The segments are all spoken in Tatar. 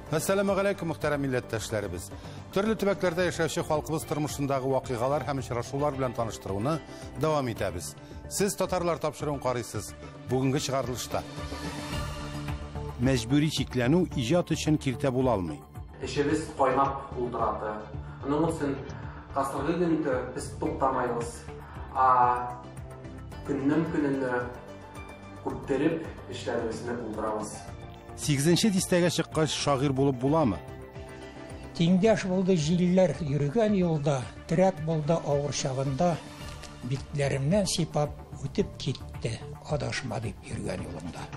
Әссәламегаләйкүм, мөхтәрәм милләттәшләребез. Төрле төбәкләрдә яшәүче халкыбыз тормышындагы вакыйгалар һәм очрашулар белән таныштыруны дәвам итәбез. Сез татарлар тапшыруын карыйсыз. Бүгенге чыгарылышта. Мәҗбүри чикләнү иҗат өчен киртә була алмый. Эшебез кайнап утырады. Аның өчен хәзерге көндә без туктамайбыз. А көннең көненә күптереп эшләребезне булдырабыз. 8нче дистәгә чыккач шагыйрь булып буламы? Тиңдәш булды җилләр йөргән юлда, терәк булды авыр чагында, битләремнән сипап үтеп китте, адашма дип йөргән юлыңда.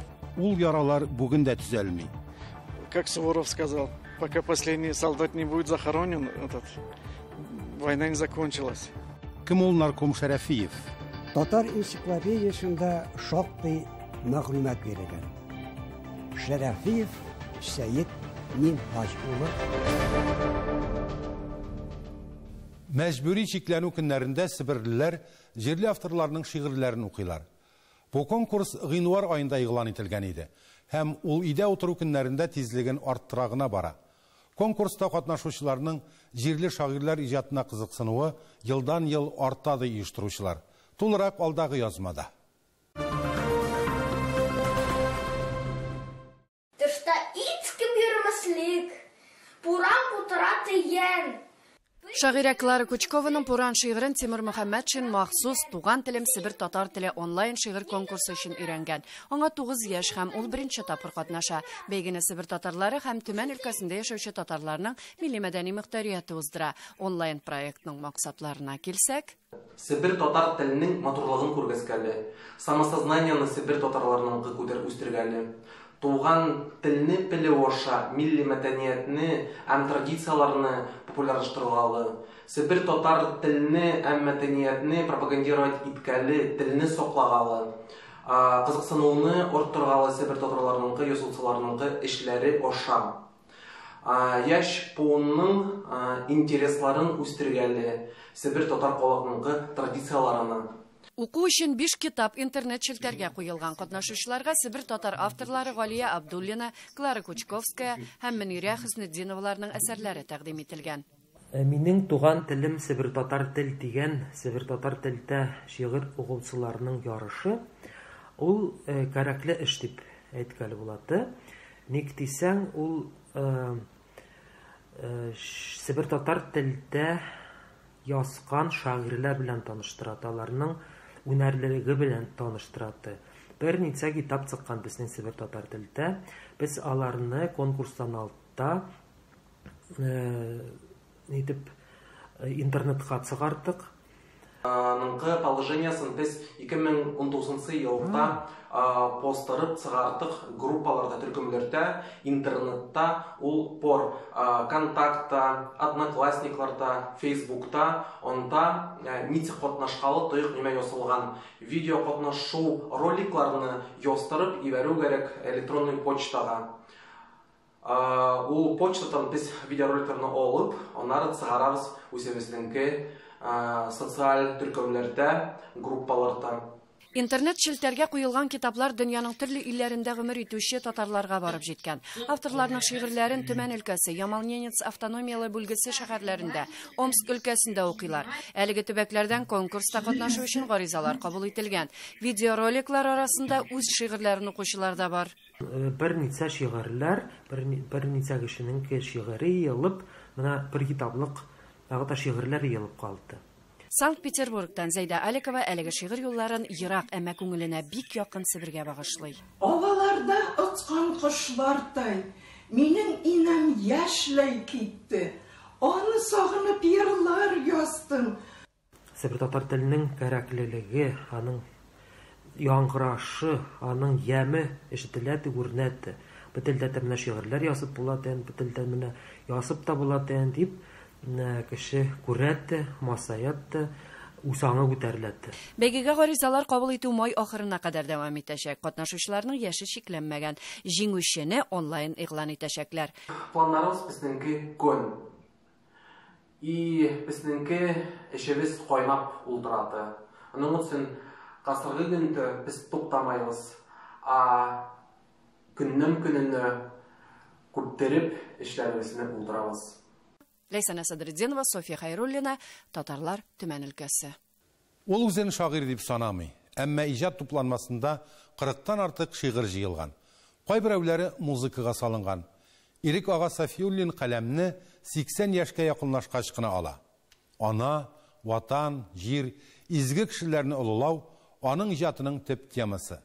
Ул яралар бүген дә төзәлми. Как Суворов сказал, пока последний солдат не будет захоронен, этот, война не закончилась. Кем ул нарком Шәрәфиев? Татар энциклопедиясендә шактый мәгълүмат бирелгән. Шәрәфиев Сәет Минһаҗ улы. Мәҗбүри чикләнү көннәрендә себерлеләр җирле авторларның шигырьләрен укыйлар. Бу конкурс гыйнвар аенда игълан ителгән иде һәм ул өйдә утыру көннәрендә тизлеген арттыра гына бара. Конкурста катнашучыларның җирле шагыйрьләр иҗатына кызыксынуы елдан-ел арта, ди оештыручылар. Тулырак алдагы язмада. Тышта ич кем йөрмәслек, буран утыра тиен. Шагыйрә Клара Кучкованың Пуран шигырен Тимур Мөхәммәтшин махсус Туган телем Себер татар теле онлайн шигырь конкурсы өчен өйрәнгән. Аңа 9 яшь һәм ул беренче тапкыр катнаша. Бәйгене Себер татарлары һәм Төмән өлкәсендә яшәүче татарларның милли мәдәни мөхтәрияте уздыра. Онлайн проектның максатларына килсәк, Себер татар теленең матурлыгын күргәзгәле, самосознаниены Себер татарларының күтәреп үстергәле, туган телне белү аша милли мәдәниятне һәм традицияләрне популярлаштыргалы, Себер татар телне һәм мәдәниятне пропагандировать иткәле, телне саклагалы, кызыксынуны арттыргалы Себер татарларының, язучыларының эшләре аша. Яшь буынның интересларын үстергәле, Себер татар халкының традицияларына. Уку өчен 5 китап интернет челтәргә куелган. Катнашучыларга Себер татар авторлары Галия Абдуллина, Клара Кучковская һәм Мөнирә Хөснетдиноваларның әсәрләре тәкъдим ителгән. Минең туган телем Себер татар тел дигән Себер татар телдә шигырь укучыларның ярышы ул кәрәкле эш дип әйткән булады. Ник дисәң, ул Себер татар телдә язган шагыйрьләр белән таныштыра, аларның үнәрлеге белән таныштыра. Берничә китап чыккан безнең Себер татар телдә. Без аларны конкурстан алтта нитеп интернетка чыгардык. Ныңкы положениясын без 2019 елда постарып чыгардык группаларда, төркемләрдә, интернетта, ул пор Контактта, Одноклассникларда, Фейсбукта, онда ничек катнашкалы тоек нимә ясалган видео катнашу роликларны ястырып ибәрү кирәк электронный почтага. Ул почтадан без видеороликларны алып, аннары чыгарабыз үзебезнеңке социаль төркемләрдә, группаларда. Интернет челтәргә куелган китаплар дөньяның төрле илләрендә гомер итүче татарларга барып җиткән. Авторларның шигырьләрен Төмән өлкәсе, Ямал-Ненец автономияле бүлгесе шәһәрләрендә, Омск өлкәсендә укыйлар. Әлеге төбәкләрдән конкурста катнашу өчен гаризалар кабул ителгән. Видеороликлар арасында үз шигырьләрен укучылар да бар. Берничә шигырьләр, берничә кешенең шигыре йыелып, менә бер китаплык тагы да шигырьләр йыелып калды. Санкт-Петербургтан Зәйдә Аликова әлеге шигырь юлларын ерак, әмма күңеленә бик якын Себергә багышлый. Аваларда очкан кошлардай, минем инәм яшьләй китте. Аны сагынып йырлар яздым. Себер татар теленең кәрәклелеге, аның яңгырашы, аның яме ишетелә, күренә. Бу телдә менә шигырьләр язып була, бу телдә менә язып та була дип кеше күрәтте, масаятты, усаңы күтәреләтте. Бәйгегә гаризалар кабул итү май ахырына кадәр дәвам итәчәк. Катнашучыларның яше чикләнмәгән. Җиңүчене онлайн игълан итәчәкләр. Планнарыбыз безнеңке көн. И безнеңке эшебез кайнап утырады. Аның өчен хәзерге көндә без туктамайбыз. А көннең көненә Күптереп эшләребезне булдырабыз. Ләйсәнә Садретдинова, Софья Хайруллина, Татарлар, Төмән өлкәсе. Ул үзен шагыйрь дип санамый, әмма иҗат тупланмасында 40-тан артык шигырь җыелган. Кайберәүләре музыкага салынган. Ирек ага Сафиуллин каләмне 80 яшькә якынлашкач кына ала. Ана, Ватан, җир, изге кешеләрне олылау аның иҗатының төп темасы.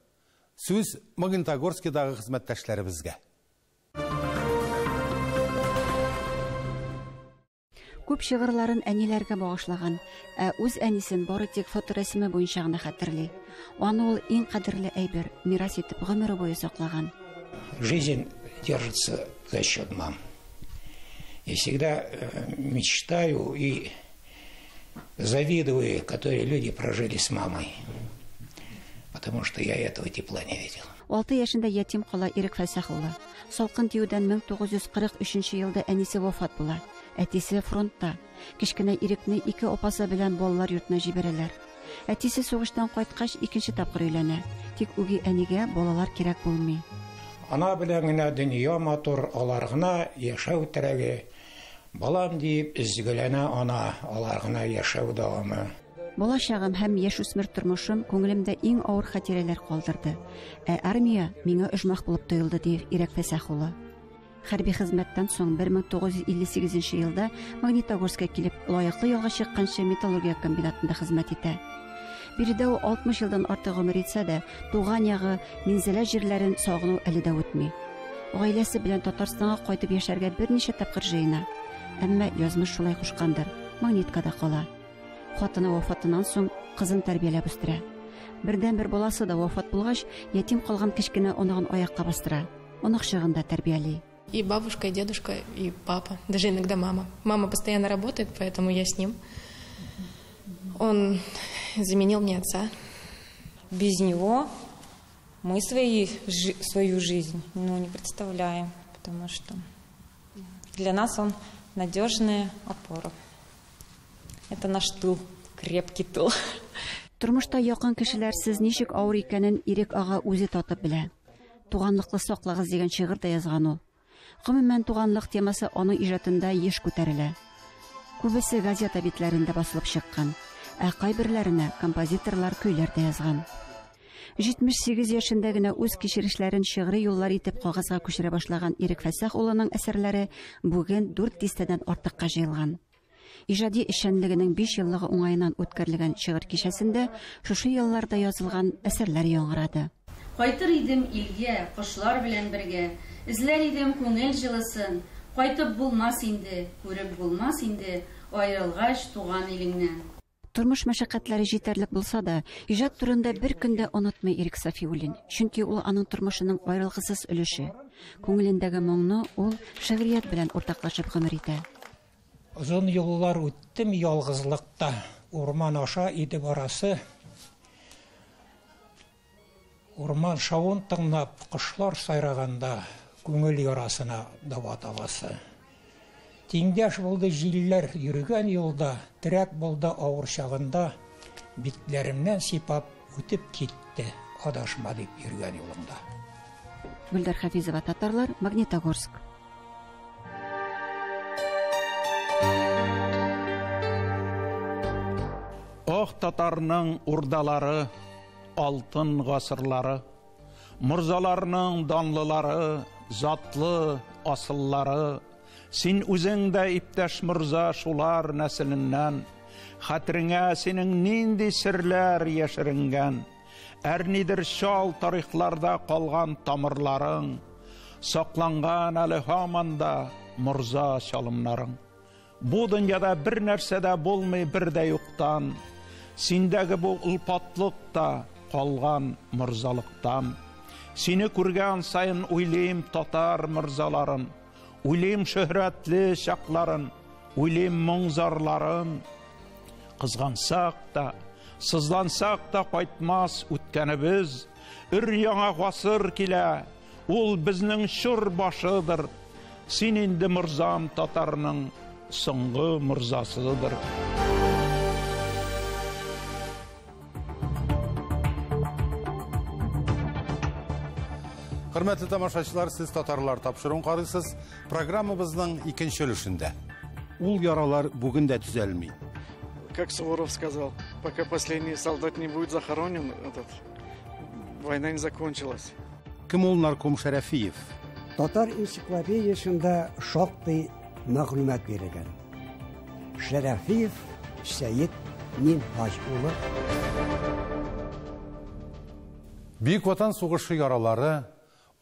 Сүз Магнитогорскидагы хезмәттәшләребезгә. Күп шигырьләрен әниләргә багышлаган, ә үз әнисен бары тик фоторәсеме буенча гына хәтерли. Аны ул иң кадерле әйбер, мирас итеп гомере буе саклаган. Жизнь держится за счет мам. Я всегда мечтаю и завидую, которые люди прожили с мамой, потому что я этого тепла не видел. 6 яшендә ятим кала Ирек Фәсах улы. Салкын тиюдән 1943 елда әнисе вафат була. Әтисе фронтта. Кечкенә Ирекне ике апасы белән балалар йортына җибәрәләр. Әтисе сугыштан кайткач икенче тапкыр өйләнә. Тик үги әнигә балалар кирәк булмый. Ана белән генә дөнья матур, алар гына яшәү терәге. Балам дип өзгәләнә ана, алар гына яшәү дәвамы. Бала чагым һәм яшүсмер тормышым күңелемдә иң авыр хатирәләр калдырды. Ә армия миңа оҗмах булып тоелды, ди Ирек Фәсах улы. Хәрби хезмәттән соң 1958 елда Магнитогорскка килеп, лаеклы ялга чыкканчы металлургия комбинатында хезмәт итә. Биредә ул 60 елдан артык гомер итсә дә, туган ягы Минзәлә җирләрен сагыну әле дә үтми. Гаиләсе белән Татарстанга кайтып яшәргә берничә тапкыр җыена. Әмма язмыш шулай кушкандыр, Магниткада кала. Хатыны вафатыннан соң кызын тәрбияләп үстерә. Бердән-бер баласы да вафат булгач, ятим калган кечкенә оныгын аякка бастыра. Оныкчыгын да тәрбияли. И бабушка, и дедушка, и папа, даже иногда мама. Мама постоянно работает, поэтому я с ним. Он заменил мне отца. Без него мы свою жизнь, не представляем, потому что для нас он надежная опора. Это наш тыл, крепкий тыл. Тормышта якын кешеләрсез ничек авыр икәнен Ирек ага үзе татып белә. Туганлыкны саклагыз дигән шигырь дә язган ул. Гомумән, туганлык темасы аның иҗатында еш күтәрелә. Күбесе газета битләрендә басылып чыккан, ә кайберләренә композиторлар көйләр дә язган. 78 яшендә генә үз кичерешләрен шигъри юллар итеп кагазга күчерә башлаган Ирек Фәсах улының әсәрләре бүген 4 дистәдән артыкка җыелган. Иҗади эшчәнлегенең 5 еллыгы уңаеннан үткәрелгән шигырь кичәсендә шушы елларда язылган әсәрләр яңгырады. Кайтыр идем илгә, кошлар белән бергә, эзләр идем күңел җылысын. Кайтып булмас инде, күреп булмас инде, аерылгач туган илеңнән. Тормыш мәшәкатьләре җитәрлек булса да, иҗат турында бер көн дә онытмый Ирек Сафиуллин. Чөнки ул аның тормышының аерылгысыз өлеше. Күңелендәге моңны ул шигърият белән уртаклашып гомер итә. Озын юллар үттем ялгызлыкта, урман аша иде барасы. Урман шавын тыңлап, кошлар сайраганда, күңел ярасына дава табасы. Тиңдәш булды җилләр йөргән юлда, терәк булды авыр чагында, битләремнән сипап үтеп китте, адашма дип йөргән юлымда. Гөлдар Хафизова, Татарлар, Магнитогорск. Ох, татарның урдалары, алтын гасырлары, морзаларның данлылары, затлы асыллары. Син үзең дә, иптәш морза, шулар нәселеннән. Хәтереңә синең нинди серләр яшеренгән? Әрнидер чал тарихларда калган тамырларың, сакланган әле һаман да морза чалымнарың. Бу дөньяда бер нәрсә дә булмый бер дә юктан. Синдәге бу олпатлык та калган морзалыктан. Сине күргән сайын уйлыйм татар морзаларын, уйлыйм шөһрәтле чакларын, уйлыйм моң-зарларын. Кызгансак та, сызлансак та кайтмас үткәнебез. Өр яңа гасыр килә, ул безнең чор башыдыр. Син инде морзам татарның соңгы морзасыдыр. Хөрмәтле тамашачылар, сез татарлар тапшыруын карыйсыз. Программабызның икенче өлешендә. Ул яралар бүген дә төзәлми. Как Суворов сказал, пока последний солдат не будет захоронен, война не закончилась. Кем ул нарком Шәрәфиев? Татар энциклопедиясендә шактый мәгълүмат бирелгән. Шәрәфиев Сәет Минһаҗ улы. Бөек Ватан сугышы яралары,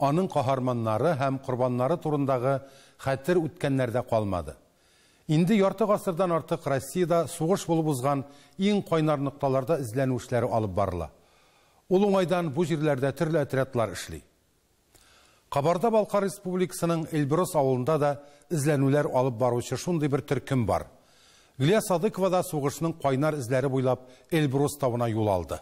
аның каһарманнары һәм корбаннары турындагы хәтер үткәннәрдә калмады. Инде ярты гасырдан артык Россиядә сугыш булып узган иң кайнар нокталарда эзләнү эшләре алып барыла. Ул уңайдан бу җирләрдә төрле отрядлар эшли. Кабарда-Балкар Республикасының Эльбрус авылында да эзләнүләр алып баручы шундый бер төркем бар. Гөлия Садыкова да сугышның кайнар эзләре буйлап Эльбрус тавына юл алды.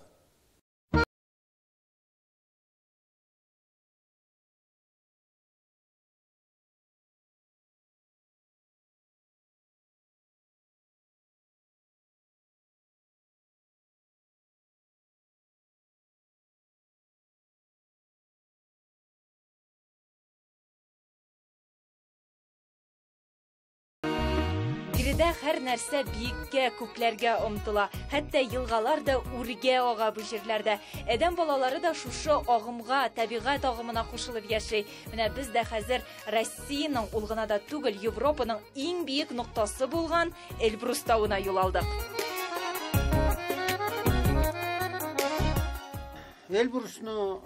Биредә һәр нәрсә биеккә, күкләргә омтыла. Хәтта елгалар да үргә ага бу җирләрдә. Адәм балалары да шушы агымга, табигать агымына кушылып яши. Менә без дә хәзер Россиянең, ул гына да түгел, Европаның иң биек ноктасы булган Эльбрус тавына юл алдык. Эльбрусның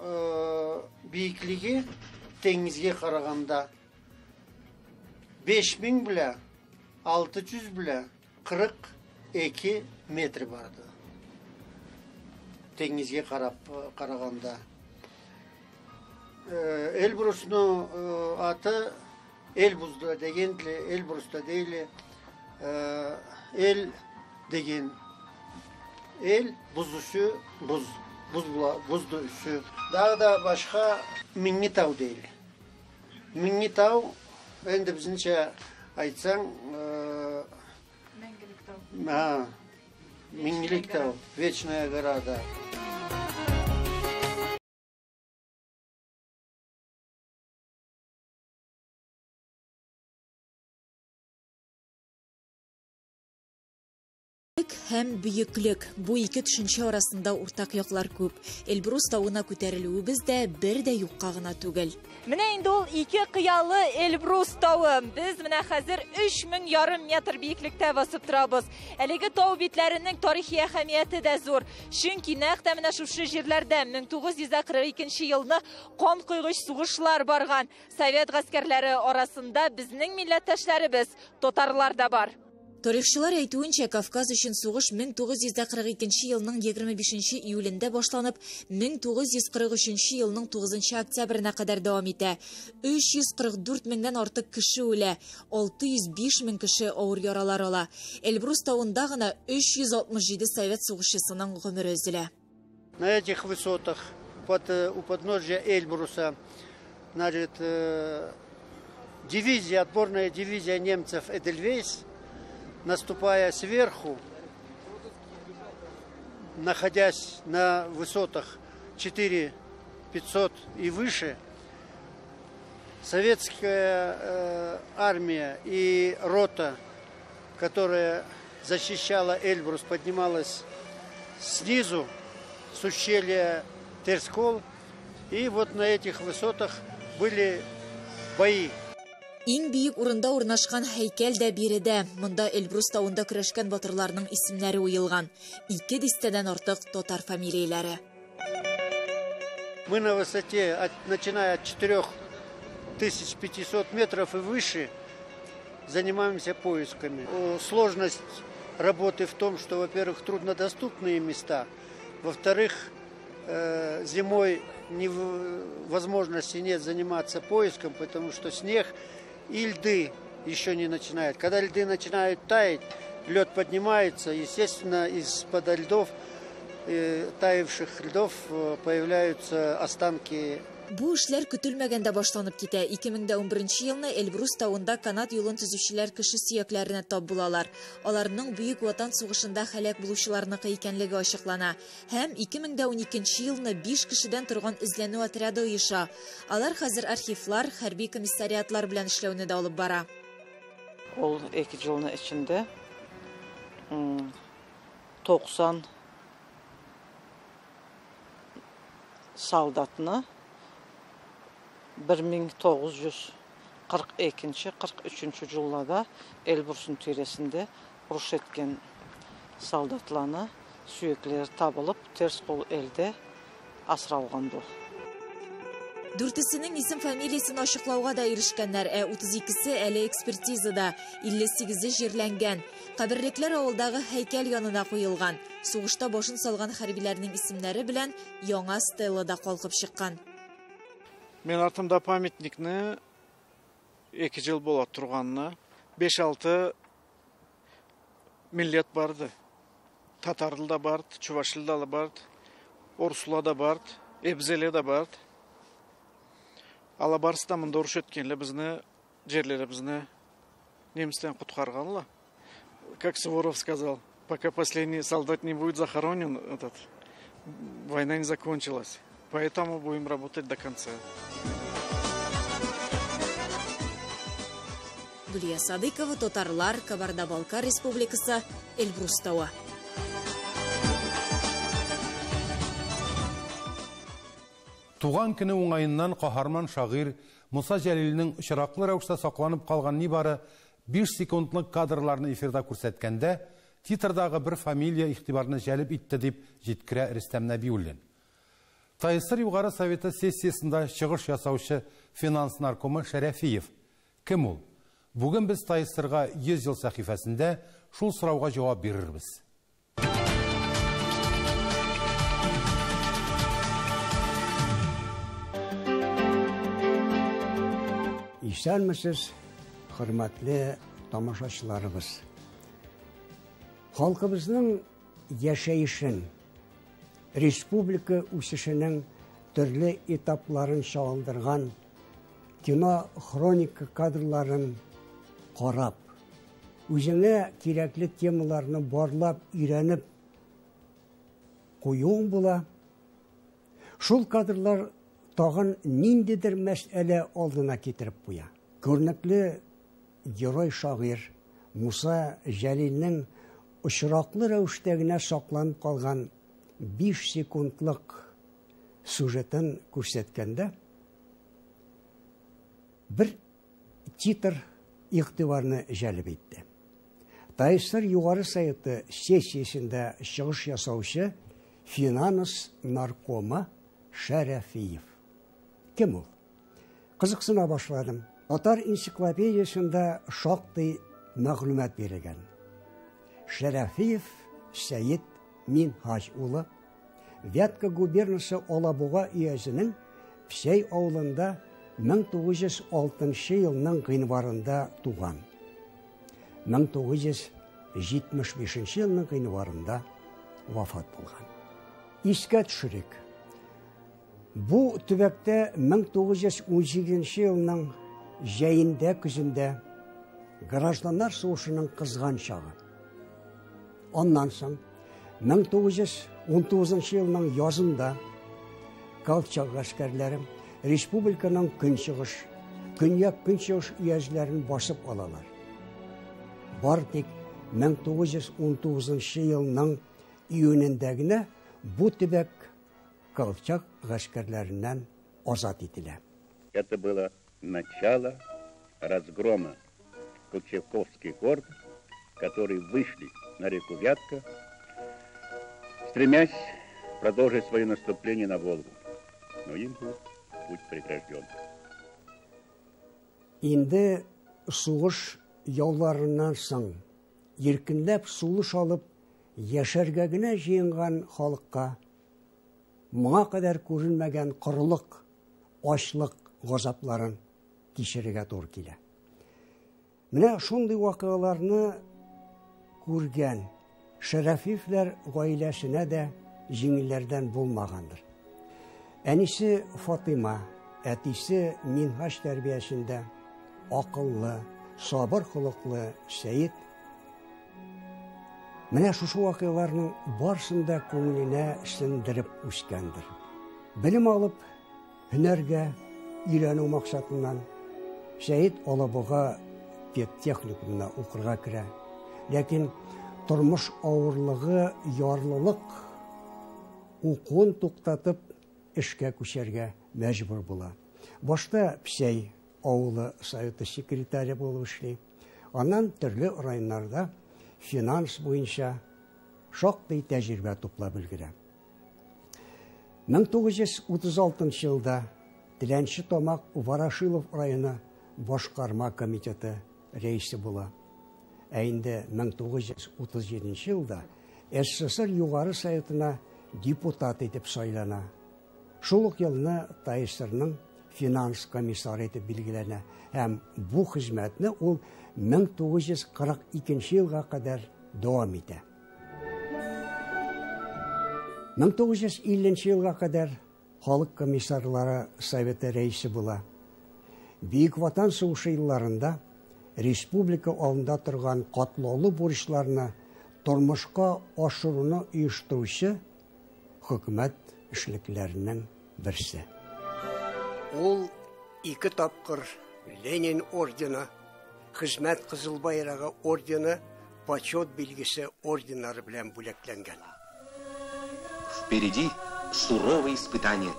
биеклеге теңізге караганда 5000 белән 600 белән 42 метр барды. Теңізге караганда. Эльбрусның аты Эльбузда деген, Эльбруста дейли. Эл деген эл бузушу буз, бузду үсү. Дагы да башка Миңни тау дейли. Миңни тау энди бизинче айтсаң, Мәңгелек тау. Миңнилик тау, вечная гора, да. Һәм бөеклек. Бу ике төшенчә арасында уртак яклар күп. Эльбрус тавына күтәрелүебез дә бер дә юкка гына түгел. Менә инде ул ике кыялы Эльбрус тавы. Без менә хәзер өч мең ярым метр биеклектә басып торабыз. Әлеге тау битләренең тарихи әһәмияте дә зур. Чөнки нәкъ тә менә шушы җирләрдә мең тугыз йөз кырык икенче елны кан койгыч сугышлар барган. Совет гаскәрләре арасында безнең милләттәшләребез, татарлар да бар. Тарихчылар әйтүенчә, Кавказ өчен сугыш мең тугыз йөз кырык икенче елның егерме бишенче июлендә башланып, мең тугыз йөз кырык өченче елның тугызынчы октябренә кадәр дәвам итә. Өч йөз кырык дүрт меңнән артык кеше үлә, алты йөз биш мең кеше авыр яралар ала. Эльбрус тавында гына өч йөз алтмыш җиде совет сугышчысының гомере өзелә. На этих высотах у подножия Эльбруса, значит, дивизия, отборная дивизия немцев Эдельвейс, наступая сверху, находясь на высотах 4500 и выше, советская армия и рота, которая защищала Эльбрус, поднималась снизу, с ущелья Терскол, и вот на этих высотах были бои. Иң биек урында урнашкан һәйкәл дә биредә. Монда Эльбрус тавында көрәшкән батырларның исемнәре уелган. Ике дистәдән артык татар фамилияләре. Мы на высоте, начиная от 4500 метров и выше, занимаемся поисками. Сложность работы в том, что, во-первых, труднодоступные места, во-вторых, зимой возможности нет заниматься поиском, потому что снег и льды еще не начинают. Когда льды начинают таять, лед поднимается, естественно, из-под льдов таявших льдов появляются останки. Бу эшләр көтелмәгәндә башланып китә. 2011 елны Эльбрус тавында канат юлын төзүчеләр кеше сөякләренә тап булалар. Аларның Бөек Ватан сугышында һәлак булучыларныкы икәнлеге ачыклана. Һәм 2012 елны 5 кешедән торган эзләнү отряды оеша. Алар хәзер архивлар, хәрби комиссариатлар белән эшләүне дә алып бара. Ул 2 елның эчендә 90 солдатны 1942-43 yıllarda Elbrus'un tиресінде uruş etken солдатларны сүйеклері табылып, терс кол элде асыралган бу. Дүртесенең исем фамилиясен ачыклауга да ирешкәннәр, ә 32-се әле экспертизада, 58-е җирләнгән. Каберлекләр авылдагы һәйкәл янына куелган. Сугышта башын салган хәрбиләрнең исемнәре белән яңа стела да калкып чыккан. Мен артымда памятникны 2 жыл бола турганына 5-6 миллет барды. Татарлы да барды, чувашлы да барды, орусла да барды, эбзеле да барды. Ала барысы да мында уруш өткенле бизни жерлерибизни немистен куткарганла. Как Суворов сказал, пока последний солдат не будет захоронен, этот, война не закончилась. Поэтому будем работать до конца. Гүлия Садыкова, Татарлар, Кабарда-Балкар Республикасы, Эльбрус тавы. Туган көне уңаеннан каһарман шагыйрь Муса Җәлилнең очраклы рәвештә сакланып калган нибары 5 секундлык кадрларны эфирда күрсәткәндә, титрдагы бер фамилия игътибарны җәлеп итте дип җиткерә Рөстәм Нәбиуллин. ТАССР Югары Советы сессиясендә чыгыш ясаучы финанс наркомы Шәрәфиев. Кем ул? Бүген без ТАССРга 100 ел сәхифәсендә шул сорауга җавап бирербез. Исәнмесез, хөрмәтле тамашачыларыбыз. Халкыбызның яшәешен, республика үсешенең төрле этапларын чагылдырган кино хроника кадрларын карап, үзеңә кирәкле темаларны барлап, өйрәнеп куюың була. Шул кадрлар тагын ниндидер мәсьәлә алдына китереп куя. Күренекле герой шагыйрь Муса Җәлилнең очраклы рәвештә генә сакланып калган 5 секундлык сюжетын күрсәткәндә бер титр игътибарны җәлеп итте. ТАССР Югары Советы сессиясендә чыгыш ясаучы финанс наркомы Шәрәфиев. Кем ул? Кызыксына башладым. Татар энциклопедиясендә шактый мәгълүмат бирелгән. Шәрәфиев Сәет Минһаҗ улы Вятка губернасы Алабуга өязенең Псәй авылында 1906 елның гыйнварында туган. 1975 елның гыйнварында вафат булган. Искә төшерик. Бу төбәктә 1918 елның җәендә көзендә гражданнар сугышының кызган чагы. Аннан соң 1919 елның язында Колчак гаскәрләре республиканың көнчыгыш, көньяк-көнчыгыш өязләрен басып алалар. Бар тик 1919 елның июнендә генә бу төбәк Колчак гаскәрләреннән азат ителә. Это было начало разгрома колчаковских орд, которые вышли на реку Вятка, стремясь продолжить свое наступление на Волгу. Но им был путь прегражден. Инде сугыш яуларыннан соң иркенләп сулыш алып яшәргә генә җыенган халыкка моңа кадәр күренмәгән корылык, ачлык газапларын кичерергә туры килә. Менә шундый вакыйгаларны күргән Шәрәфиевләр гаиләсенә дә җиңелләрдән булмагандыр. Әнисе Фатыйма, әтисе Минһаҗ тәрбиясендә акыллы, сабыр холыклы Сәет менә шушы вакыйгаларның барысын да күңеленә сеңдереп үскәндер. Белем алып, һөнәргә өйрәнү максатыннан Сәет Алабуга педтехникумына укырга керә. Ләкин тормыш авырлыгы, ярлылык укуын туктатып, эшкә күчәргә мәҗбүр була. Башта Псәй авылы советы секретаре булып эшли. Аннан төрле районнарда финанс буенча шактый тәҗрибә туплап өлгерә. 1936 елда Теләнче Тамак Ворошилов районы башкарма комитеты рәисе була. Ә инде 1937 елда СССР Югары Советына депутат итеп сайлана. Шул ук елны ТАССРның финанс комиссары итеп билгеләнә һәм бу хезмәтне ул 1942 елга кадәр дәвам итә. 1950 елга кадәр Халык комиссарлары советы рәисе була. Бөек Ватан сугышы елларында республика алдында торган катлаулы бурычларны тормышка ашыруны оештыручы хөкүмәт эшлекләренең берсе. Ул ике тапкыр Ленин ордены, Хезмәт Кызыл Байрагы ордены, Почет билгесе орденнары белән бүләкләнгән. Впереди суровые испытания.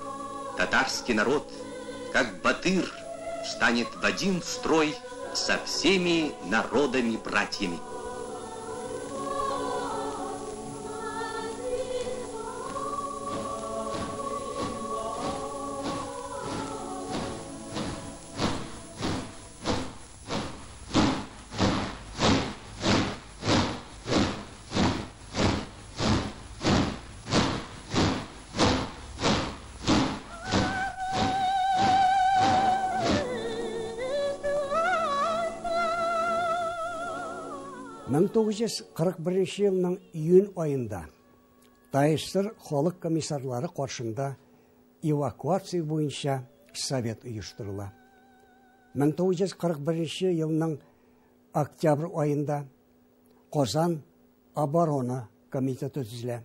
Татарский народ, как батыр, встанет в один строй со всеми народами-братьями. 1941 елның июнь аенда ТАССР халык комиссарлары каршында эвакуация буенча совет оештырыла. 1941 елның октябрь аенда Казан оборона комитеты төзелә.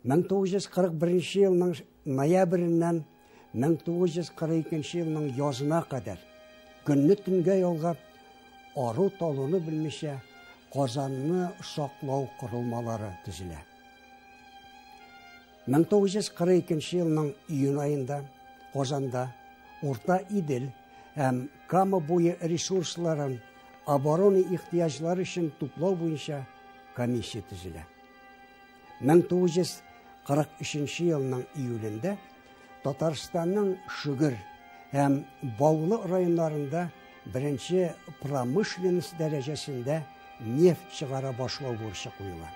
1941 елның ноябреннән 1942 елның язына кадәр көнне төнгә ялгап, ару-талуны белмичә Казанны саклау корылмалары төзелә. 1942 елның июнь аенда Казанда Урта Идел һәм Кама буе ресурсларын оборона ихтыяҗлары өчен туплау буенча комиссия төзелә. 1943 елның июлендә Татарстанның Шөгер һәм Баулы районнарында беренче промышленность дәрәҗәсендә нефть чыгара башлау бурычы куела.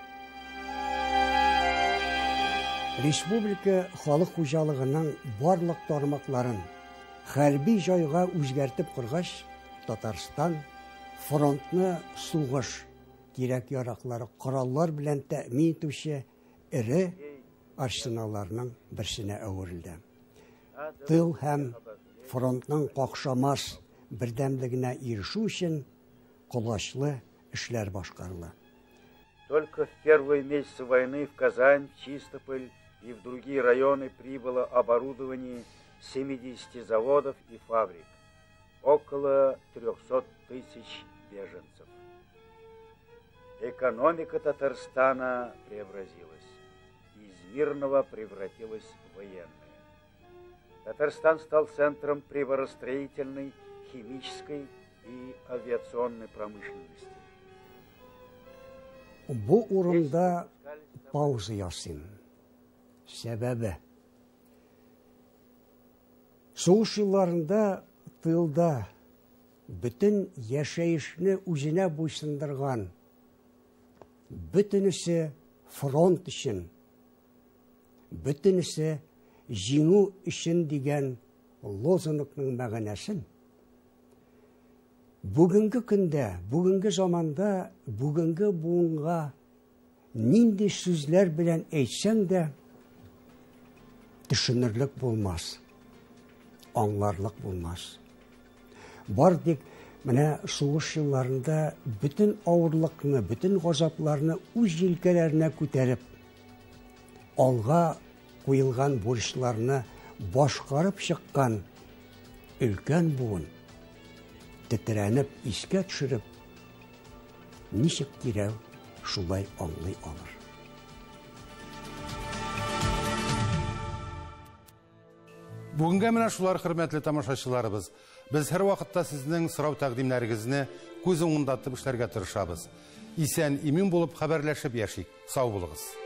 Республика халык хуҗалыгының барлык тармакларын хәрби җайга үзгәртеп коргач, Татарстан фронтны сугыш кирәк-яраклары, кораллар белән тәэмин итүче эре арсеналларның берсенә әверелде. Тыл һәм фронтның какшамас бердәмлегенә ирешү өчен колачлы эшләр башкарыла. Только в первые месяцы войны в Казань, Чистополь и в другие районы прибыло оборудование 70 заводов и фабрик, около 300 тысяч беженцев. Экономика Татарстана преобразилась. Из мирного превратилась в военное. Татарстан стал центром приборостроительной, химической и авиационной промышленности. Бу урында пауза ясыйм. Сәбәбе. Сугыш елларында тылда бөтен яшәешне үзенә буйсындырган, бөтенесе фронт өчен, бөтенесе җиңү өчен дигән лозунгның мәгънәсен бүгенге көндә, бүгенге заманда, бүгенге буынга нинди сүзләр белән әйтсәң дә, төшенерлек булмас, аңларлык булмас. Бар тик менә сугыш елларында бөтен авырлыкны, бөтен газапларны үз җилкәләренә күтәреп, алга куелган бурычларны башкарып чыккан өлкән буын тетрәнеп искә төшереп, ничек кирәк, шулай аңлый алыр. Бүгенгә менә шулар, хөрмәтле тамашачыларыбыз. Без һәрвакытта сезнең сорау тәкъдимнәрегезне күз уңында тотып эшләргә тырышабыз. Исән, имин булып хәбәрләшеп яшик. Сау булыгыз.